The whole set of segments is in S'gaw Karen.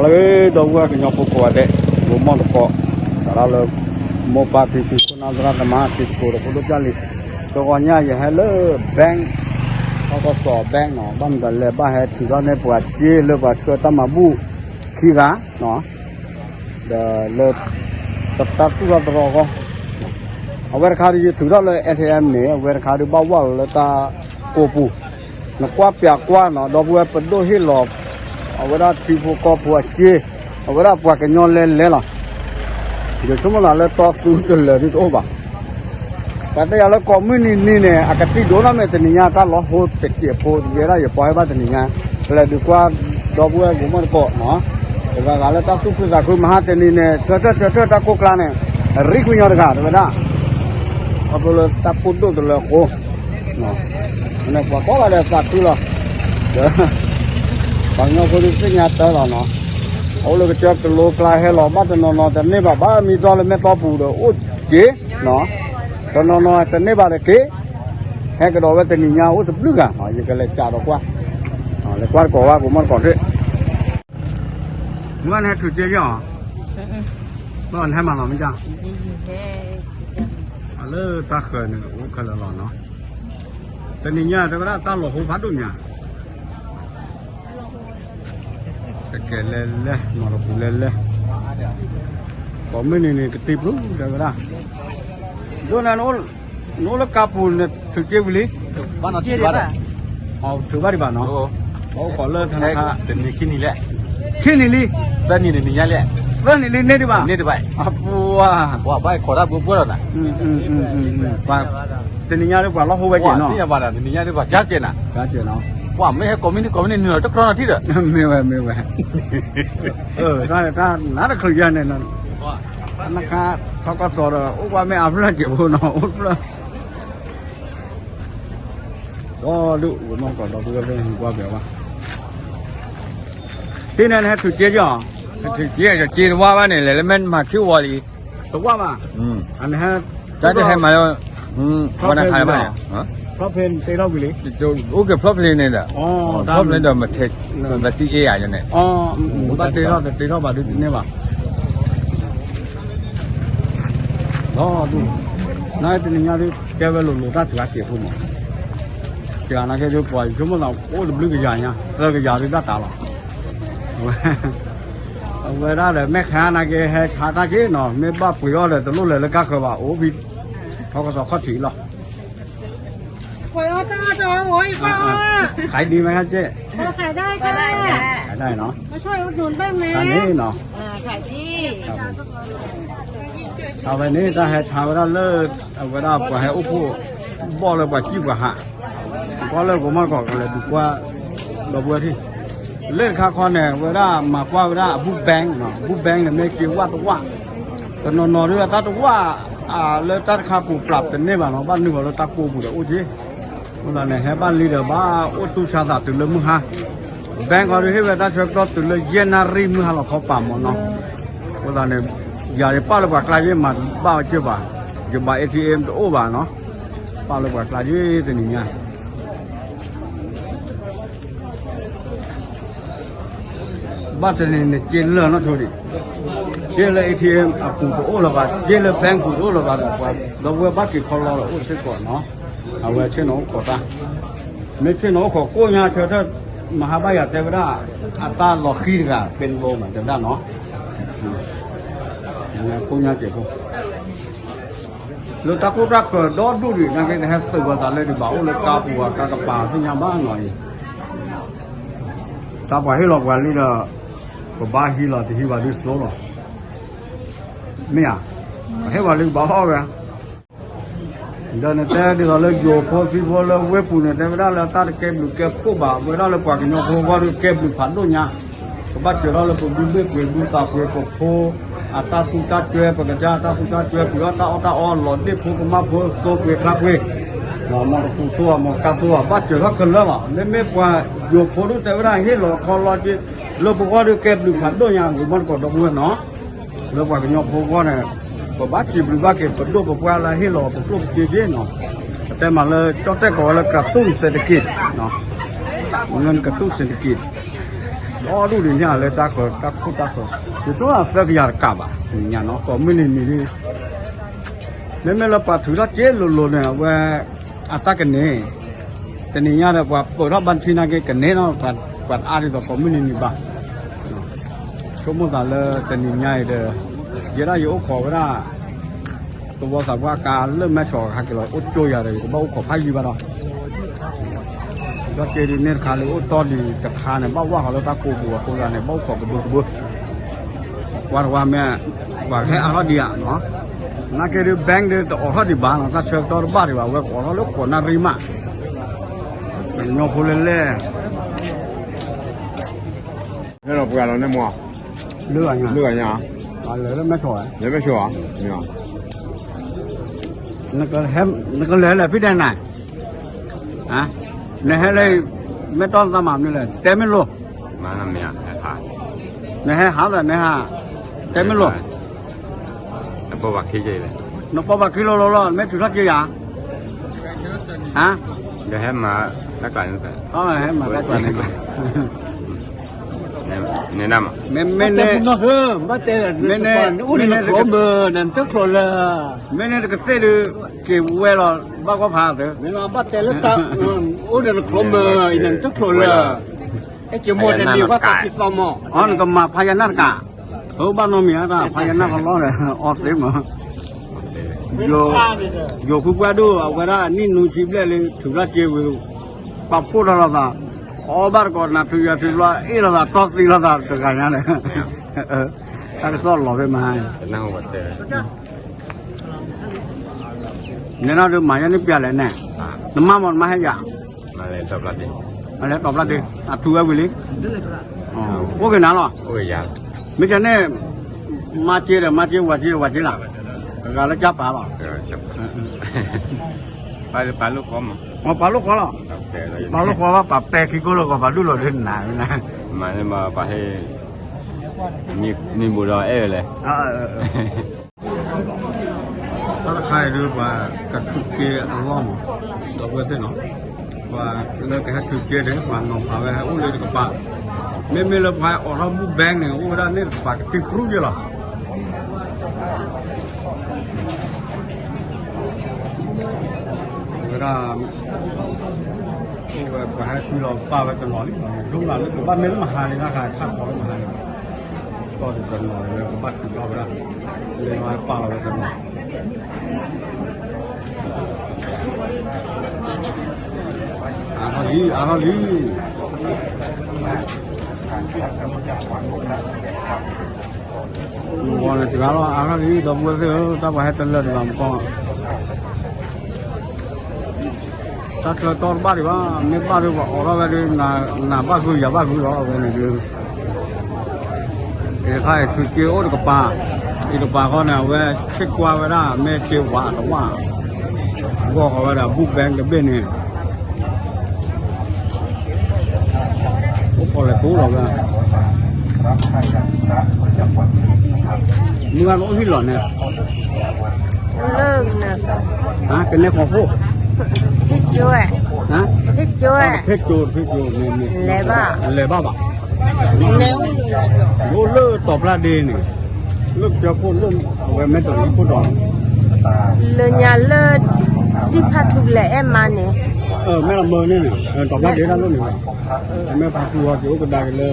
လၢဒီပုၢ်ဝဲၢ်ကညီဖိကိးဂၤဒဲး ဂိၤမီၣ်တကိး စးထီၣ်လၢ မိၢ်ပၢ်ဖံဖု ခိၣ်နၢ်သရၣ်သမါ တံၤသကိးဒီးဖိဒိၣ်ကၢ်လံၤ တဂီၤညါ ယဟဲလၢ bank ထီၣ်ကီၢ်စီၤ bank နီၤ ဘၣ်မတၤလဲၣ် ဘၣ်ဟဲထုးထီၣ်န့ၢ်ပှၤစ့လၢပှၤဆှၢတၢ်မၤဘူၣ်ခံဂၤနီၤ ဒီးလၢ တၢ်သူၣ်ထီၣ်သရီအဂီၢ် အဝဲတခါဒုး ယထုးထီၣ်လၢ A T M န့ၣ် အဝဲတခါဒုးဘၣ်ဝဲလီၤလၢတၢ်ကိးပူၤ နကွၢ်ပၠးကွၢ်နီၤ ဒီပုၢ်ဝဲၢ်ပဒိၣ်ဟ့ၣ်လီၤ အဝဲဒၣ်ထံဖိကီၢ်ဖိအစ့ အဝဲဒၣ်ပှၤကညီလဲၤလဲၤလီၤ ယဆိကမိၣ်သးလၢတီသူတလၢာ်ဒုးတအိၣ်ဘၣ် ပှၤတဲယၤလၢကိးမုၢ်နံၤနံၤန့ၣ် အကတံၢ်ဒိၣ်နီၢ်မ့ၢ်တနံၤညါ တၢ်လီၤဟိတစဲးဖိ ယဲဒၣ်ယပီၤဟဲဘၣ်တနံၤညါ ပလဲၤဒုးကွၢ်ဒီပုၢ်ဝဲၢ်ဂိၤမီၣ်တကိးနီၤ တဂၤဂၤလၢတၢ်သူၣ်ခုသးခု မဟါတနံၤန့ၣ် ဆၢထၢၣ်ဆၢထၢၣ်တၢ်ကိၢ်ကျါန့ၣ် ရံၣ်ကွံာ်ညီတဂၤ တဲဝဲဒၣ် ခီဖျိလၢတၢ်ပိၢ်ဒိၣ်တလၢအဃိ ပှၤကိးဂၤဒဲးသးခုလီၤ ပှၤကညီဖိဒုးသ့ၣ်ညါတၢ်လီၤနီၤ အအိၣ်လၢကစၢၢ်ကလိကျါဟဲလီၤ ဘၣ်တနီၤနီၤတန့ၢ်ဘၣ် ဘၣ်မံတီလၢမဲာ်တီပူၤဒီးအိၣ်က့ၤ တနီၤနီၤတန့ၢ်ဘၣ်တက့ၢ် ဟဲကဒီးဝဲတနံၤညါအိၣ်တဘျုးဂၤ ယကလဲၤကးဒီးကွၢ် လဲၤကွၢ်တကိးဝဲ ဂိၤမီၣ်တကိးသ့ၣ် မ့ၢ်နဟဲထုးက့ယီၤ ဘၣ်နဟဲမၤလီၤမ့ၢ်ကၢ် အလၢတၢ်ဃၢၤန့ၣ် အိၣ်ခဲလၢာ်လီၤနီၤ တနံၤညါတဲဝဲဒၣ်တၢ်လီၤဟိဖးဒိၣ်ညါ ကကဲလဲၤလဲၤ မၤတပူၤလဲၤလဲၤ ကိးမုၢ်နံၤန့ၣ် ကတံၤပျူၤတဲဝဲဒၣ် ဒိၣ်နၤ နအိၣ်လၢကါပူၤန့ၣ် ထုးက့ဝံၤလံ ထုးဘၣ်ဒံးဘၣ်နီၤ ဘၣ်အိၣ်ခိးလၢထနခါ တနံၤခံနံၤလဲၣ် ခံနံၤလံ သၢနံၤတနံၤညါလဲၣ် သၢနံၤလံန့ၢ်ဒံးဘၣ် န့ၢ်ဒံးဘၣ် အပူၤ ပှၤဘၣ်ခိးတၢ်ဘိဘိဒီးနၤ တနံၤညါဒ်ပှၤလီၢ်ဟိဝဲက့ၤနီၤ တနံၤညါဒ်ပှၤကၢကဲးနၤ ကၢကဲးနီၤ ပှၤမ့ၢ်ဟဲကိးမုၢ်နံၤကိးမုၢ်နံၤ နုာ်လီၤတကြီနီၤထံၣ်ဒီး မ့ၢ်ဝဲ မ့ၢ်ဝဲ တၢ်နးတချုးယါန့ၣ် နခါ ထီၣ်ကီၢ်စီၤဒီး အိၣ်ဘၣ်မ့ၢ်အါဖျၢၣ်က့ၤဖိနီၤ အိၣ်ဖျၢၣ် ဒီဒူၣ် ဂိၤမီၣ်တကိးဒီပုၢ်ဝဲၢ်လၢဟံၣ်ကွၢ်ပှဲၤဝါ တ့ၢ်န့ၣ် နဟဲထုးက့ယီၤ ထုးက့ယီၤ က့တဝါဘၣ်န့ၣ် လဲၤလၢမဲၢ်မၤခံဝီၤလံ တဝါဘၣ် အနဟဲ တၢ်တဟဲမၤလၢ ဝဲနခါဘၣ် ဖျီၣ်ဖျ့တ့ထီၣ်ဝံၤလံ အိၣ်က့ၤဖျီၣ်ဖျ့န့ၣ်ဒီး ဖျီၣ်ဖျ့ဒီး မသံအ့ယၤန့ၣ် ဘၣ်တ့ထီၣ်တတ့ထီၣ်ဘၣ်ဒုးတန့ၢ်ဘၣ် ဒီဒူၣ် နတနံၤညါဒုး တဲဝဲလိၤလိၤတၢ်ထုးအါက့ၤဖိမး တဂၤနာ်က့ဒုး ပှၤယဆိကမိၣ်သးအိၣ်တဘျုးကယၤညါ သၢကယၤဒုးတၢ်တၢ်လီၤ အဝဲဒၣ်ဒီး မ့ၢ်ခါနာ်က့ဟဲခါတၢ်က့နီၤ မ့ၢ်ဘၣ်ပှ့ၤအီၣ်ဒီးတလိၣ်လဲၤလၢကါဃၢၤဘၣ် အိၣ်ဖဲ ထီၣ်ကစီၤခီၣ်ထံးလီၤ ขายดีไหมครับเจ๊ ขายได้ค่ะ ขายได้เนาะ มาช่วยอุดหนุนบ้างนะ ขายดีเนาะ ขายดี အဝဲန့ၣ် တၢ်ဟဲဆါဝဲဒၣ်လၢ အဝဲဒၣ်ပှၤဟဲအိၣ်ဖှိၣ် ဘီၣ်လၢပှၤစံၣ်ပှၤဟး ဘီၣ်လၢဂိၤမီၣ်တကိးကလဲၤဒုးကွၢ် ဒီပုၢ်ဝဲၢ်ထံၣ် လၢတခါခီန့ၣ် အဝဲဒၣ်မၤကွၢ်ဝဲဒၣ်အဘူၣ်ဘဲၣ်နီၤ ဘူၣ်ဘဲၣ်န့ၣ် မ့ၢ်က့ဝၣ်တဝၣ် တနီၤနီၤဒုးတၢ်တဝၣ် လၢတၢ်တခါပူၤပျၢ်တန့ၢ်ဘၣ်နီၤ ဘၣ်နုာ်ဃီၤလၢတၢ်ကိးပူၤဒီးအိၣ်က့ အဃိသတးန့ၣ် ဟဲဘၣ်လံဒီးဘၣ်အိၣ်တူၢ်ဆါသးတုၤလၢမုၢ်ဟါ ဘဲၣ်ဃီဒုးဟ့ၣ်ဝဲတၢ်ဆၢကတီၢ်တုၤလၢ ယဲၢ်နၣ်ရံၣ်မုၢ်ဟါလီၤခီပာ်မးနီၤ အဃိသတးန့ၣ် ယၤယပာ်လၢပှၤကျါယ့ၢ်မၤဘၣ်ဝဲက့ၢ်ဘၣ် ယဘၣ် A T M တအိၣ်ဘၣ်နီၤ ပာ်လၢပှၤကျါယ့ၢ်တနံၤညါ ဘၣ်တနံၤန့ၣ် က့လၢာ်နီၢ်ဆိဒံး က့လၢ A T M အပူၤတအိၣ်လၢၤဘၣ် က့လၢ bank ပူၤတအိၣ်လၢၤဘၣ်ဒီး ပှၤဒီပုၢ်ဝဲၢ်ဘၣ်က့ၤခီလီၤဒီးအိၣ်စ့ၢ်ကီးနီၤ အဝဲဆ့ၣ်နီၤအိၣ်ခိးတၢ် မ့ၢ်ဆ့ၣ်နီၤအိၣ်ခိးကိၣ်ညါဆၢထၢၣ် မဟါဘၣ်ယၤတဲဝဲဒၣ် အတၢ်လီၤဃံတဂၤ ပ့ၤလိမး တဲဝဲဒၣ်နီၤ ကိၣ်ညါက့ၤဖိ လၢတၢ်ခိၣ်တၢ်ဃၢၤဒီဒူၣ်ဒံး နာ်က့တဟဲသုးဝဲသးလၢဒံးဘၣ် အိၣ်လၢကါပူၤအကါကပၤသ့ၣ်ညါဘၣ်နီၤအံၤ တၢ်ပှၤဟ့ၣ်လီၤပှၤလံဒီး ပဘၣ်ဟံးလီၤ တဟံးဘၣ်ဒုးစိလီၤ မ့ၢ်ဧါ ပဟ့ၣ်ပှၤလံကဘၣ်အီၣ်ဝဲ ဒီးနတဲဒ်သိးလၢယိၤဖိသံဖိလၢဝ့ၢ်ပူၤန့ၣ် တဲဝဲဒၣ်လၢတၢ်တကဲဘျုးကဲဖှိၣ်ဘၣ် ဝဲဒၣ်လၢပှၤကညီဖိအဂီၢ်ဒုးကဲဘျုးဖးဒိၣ်ညါ ကဘၣ်စၢၤထီၣ်လၢပဘုဘ့ၣ်ပှ့ၤဘုသးပှ့ၤပဖိ အတၢ်သူတၢ်စွဲ ပကစၢ်အတၢ်သူတၢ်စွဲ ပှ့ၤအီၣ်တၢ်အီၣ်တၢ်အီ လီၤဒ့ၣ်ဖိကမၣ်ဖိ သိပှ့ၤချါပှ့ၤ မီတပူၤသိအမီကါသိအ ဘၣ်စၢၤထီၣ်ခဲလၢာ်လီၤ မ့မ့ၢ်ပှၤယိၤဖိဒုးတဲဝဲဒၣ်ဟ့ၣ်လီၤခီလီၤက့ လၢပဂီၢ်ဒုးကဲဘျုးဖးဒိၣ်ညါ ဂ့ၤမီၢ်တကိးဒီပုၢ်ဝဲၢ်နီၤ လၢပှၤကညီဖိအဂီၢ်န့ၣ် ပဘၣ်စံးဘျုးဘၣ်က့ၤ ပဒိၣ်ပပှၢ်လၢဟ့ၣ်လီၤပကျိၣ်ပစ့က့နီၤ ပတဲမးလၢကၠီၣ်တဲၣ်ကိးဝဲလၢ กระตุ้นเศรษฐกิจ เงินกระตุ้นเศรษฐกิจ အီၣ်ဒူၣ်ဒံးန့ၣ်လၢတၢ်ဃၢၤ တၢ်ခိၣ်တၢ်ဃၢၤ, ယဆိကမိၣ်သၢကယၤတကးဘၣ် ညါနီၤ ကိးမုၢ်နံၤနံၤဒ် မ့မ့ၢ်လၢပှၤထုးထီၣ်စ့လိၤလိၤန့ၣ် အဝဲ အတၢ်ကန့ၢ် တနံၤညါဒီး ပှၤပၢၢ်ထီၣ်ဘါထံနာ်က့ ကန့ၢ်နီၤ ပှၤတအါဒ်သိးကိးမုၢ်နံၤနံၤဘၣ်. ဆိကမိၣ်သးလၢတနံၤညါအံၤဒီး ယဲဒၣ်ယအိၣ်ခိးဝဲဒၣ် သဝီသးပှၢ်ကါလၢမဲဆီးဟဲက့ၤလီၤ အိၣ်ကၠိယၤဒီး ယကဘၣ်အိၣ်ခိးဖးယံၤဘၣ်ဒီး ဒီးက့ၤဒ်န့ၣ်တခါလၢအိၣ်တီဒံးတခါန့ၣ် ဘၣ်ဝၢ်ဃီၤလၢတၢ်ကိးပူၤအဃိသတးန့ၣ် ဘၣ်အိၣ်ခိးကဘုကဘု ကွၢ်တဝါမ့ၢ် ပှၤကဟဲအါထီၣ်ဒံးဧါနီၤ, နာ်က့ဒ် bank ဒ်တအိးထီၣ်ဒံးဘၣ်နီၤ တၢ်ဆၢကတီၢ်တဘၣ်ဒံးဘၣ် အဝဲကအိးထီၣ်လၢဃိးနၣ်ရံၣ်မး, ကညီဖိလဲၣ်လဲၣ် ဟဲလီၤပှၤလီၤန့ၣ်မ့ၢ် လၢဂၤညါ လၢဂၤညါ လဲၤလၢမဲဆီး လဲၤမဲဆီးဧါ နကလဲၤလဲၣ်ဖံတဲနၤ နဟဲလၢ မ့ၢ်တီၢ်သးမၤမနုၤလဲၣ် တဲမ့ၢ်လိၤ နဟဲဟးသးနဟး တဲမ့ၢ်လိၤ နပိာ်ဘၣ်ခံလိၤလိၤလီၤ မ့ၢ်ထုးထီၣ်က့ၤယၤ ဟဲမၤတၢ်ကျးန့ၣ် ဟဲမၤတၢ်ကျးန့ၣ် မ့မ့ၢ်န့ၣ် မ့ၢ်န့ၣ်တကသ့ၣ်ဒုး က့ၤဝဲလီၤ ဘၣ်ကွၢ်ဖးသၢ ဘၣ်တဲလၢတၢ် အိၣ်ဒီးနချိမၢ် နတချိလၢ အဲၣ်က့ၤမိၢ်တနံၤဘၣ်သးခံသီမး အီ နကမၤဖးယနၢ်တကး အဘၣ်နီတမံၤတၢ် ဖးယနၢ်ကလီဒီး အီသ့မး ယိၤဖုပှၢ်ဒိၣ် အဝဲဒၣ်နံၣ်နူဆံဘျဲၣ်လံ ထုးထီၣ်စ့ဝံၤ ပာ်ဖှိၣ်ထီၣ်လိာ်သး အီဘၣ်တကိးနၤထုးယၤထုးဘျီ အ့ၣ်လိာ်သး တီၢ်သံလိာ်သးတဂၤညါန့ၣ် တၢ်ကစီၣ်လီၤဖဲမဟါ နဲဒၣ်ဒုးမၤယါန့ၣ်ပျဲလဲၣ်န့ၣ် နမါမ့ၢ်နမါဟဲယၤ မၤလဲၤတီၤပျၢ်ဒ့ အထုးဝဲဝံၤလံ အိၣ်က့ၤနၤလီၤ မ့ၢ်ကန့ၣ် မၤစ့ဒီး မၤစ့ ဝၤစ့ ဝၤစ့လၢ တဂၤလၢကၢ်ပာ်လီၤ ပာ်လိာ်ဃီမး ပာ်လိာ်ဃီလီၤ ပာ်လိာ်ဃီဘၣ် ပာ်ပဲခံကိၢ်လိာ်ဃီ ပာ်ဒူၣ်လိာ်ဒ်နၤ မၤန့ၣ်မး ပာ်ဟ့ၣ် မံၤဘူးဒီးအဲၣ်လဲၣ် တၢ်တခါအံၤဒုး ပှၤကထုးက့အလီၢ်မး ဒီပုၢ်ဝဲၢ်သ့ၣ်နီၤ ပှၤလၢကဟဲထုးက့န့ၣ် ပှၤနီၤဖးဝဲဟဲအိၣ်လၢတကပၤ မ့မ့ၢ်လၢပှၤဟဲအိးထီၣ်ဘူၣ် bank န့ၣ် အိၣ်ဝဲဒၣ်န့ၣ်တကပၤကတံၢ်ပြူယဲလီၤ ဝဲဒၣ် အိၣ်ဝဲပှၤဟဲထုးလီၤပာ်ဝဲတနီၤလံ ယဆိကမိၣ်လၢကဘၣ်မ့ၢ်လၢမဟါန့ၣ် တၢ်ခါခးထီၣ်လၢမဟါန့ၣ် ကီၢ်တနီၤလၢကဘၣ်ထုးလီၤဝဲဒၣ် လဲၤဝဲပာ်လီၤဝဲတနီၤ အါထီၣ်လံ အါထီၣ်လံ မုၢ်ဂီၤန့ၣ်တဂၤလီၤ အါထီၣ်လံ ဒီပုၢ်ဝဲၢ်သ့ၣ်ဧၢ တၢ်ပှၤဟဲတလၢာ်တဂၤမကီၢ် တၢ်ဆၢကတီၢ်တဘၣ်ဒံးဘၣ် မ့ၢ်ဘၣ်ဒုးပှၤအိးထီၣ်ဝဲဒုး နၤဘၣ်ဃုာ်ယၤဘၣ်ဃုာ်လီၤ အဝဲန့ၣ်ဒုး အံၤတခါအံၤထုးက့အိၣ်တကပၤ အံၤတကပၤဃီန့ၣ် အဝဲဆ့ကွၢ်ဝဲဒၣ် မ့ၢ်က့ဝးတဝၣ် ဂီၢ်ဃီဝဲဒၣ် ဘူၣ်ဘဲတဘ့ၣ်န့ၣ် အိၣ်ခိးလဲၤကိးလီၤဝဲ မုၢ်ဂၤနအိၣ်ဟံၣ်လီၤန့ၣ် လၢ ကနဲဃီၤဖိ ဖဲကၠိ ဖဲကၠိ ဖဲကၠိ လဲၤဘၣ် လဲၤဘၣ်ဘၣ် အိၣ်လၢတီၤပျၢ်ဒ့န့ၣ် လၢကစၢၢ်ခိၣ်လၢ အဝဲမဲာ်တီၤလံခိၣ်တီၤ လၢညါလၢ ဒ်ဖးထူလဲၤအဲၣ်မါန့ၣ် မဲာ်လီၤမၢန့ၣ်န့ၣ် တီၤပျၢ်ဒ့တၢ်လီၢ်န့ၣ် မ့ၢ်ဖးထူအီၤက့ၤအိၣ်ကဒါက့ၤလၢ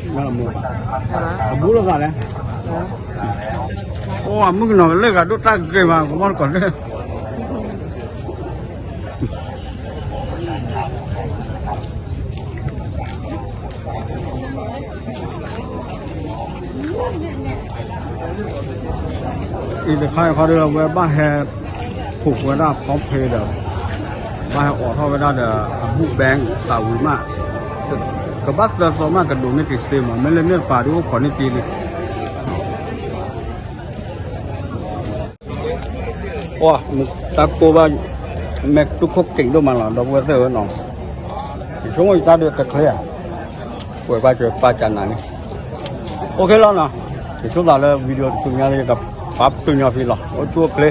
မဲာ်လီၤမၢဘၣ် အဘူးလိာ်သးလဲၣ် အိၣ်အမုၣ်ကနီၤကလၢာ်ဂၤဒိၣ်တၢ်ဂ့ၤမး ကမီၣ်တကိးလၢ အံၤတခါအံၤခီဒီး အဝဲဘၣ်ဟဲ ဖူးဝဲဒၣ် PhonePe ဒီး ဘၣ်ဟဲအိးထီၣ်ဝဲဒၣ်ဒီး အဘူၣ် bank သးဝံၤမး ကဘၣ်သၢသီမး ကဒိးန့ၢ်က့ၤစ့မး မ့ၢ်လၢန့ၣ်တပၤဒုးအိၣ်ခိးန့ၢ်က့ၤလံ ပှၤ တၢ်ကိၢ်ဘၣ် မဲာ်တူၢ်ခိၣ်က့ၤဒိၣ်မးလီၤ ဒီပုၢ်ဝဲၢ်သ့ၣ်ဧၢနီၤ ယဆိကမိၣ်ယတၢ်ဒုးတချ့ဧါ ကွဲးဘၣ်စၢၤပာ်စၢ်နၤန့ၣ် အိၣ်ခ့လီၤနီၤ ယဆိသးလၢ video တဆူညါလၢ ယကပာ်ပတုာ်ညီဖဲလီၤ အိၣ်ဆူၣ်အိၣ်ချ့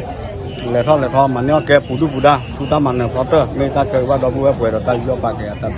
လဲၤထီၣ်လဲၤထီ မၤန့ၢ်အီၣ်ကဲပူၤဒုၣ်ပူၤဒါ ဆူတၢ်မၤနၢၤဖီတၢၢ် မ့ၢ်တၢ်ဆၢဂ့ၤဘၣ်ဒီပုၢ်ဝဲၢ်ပှဲၤဒီးတၢ်ယူးယီၣ်ပာ်ကဲအတၢ်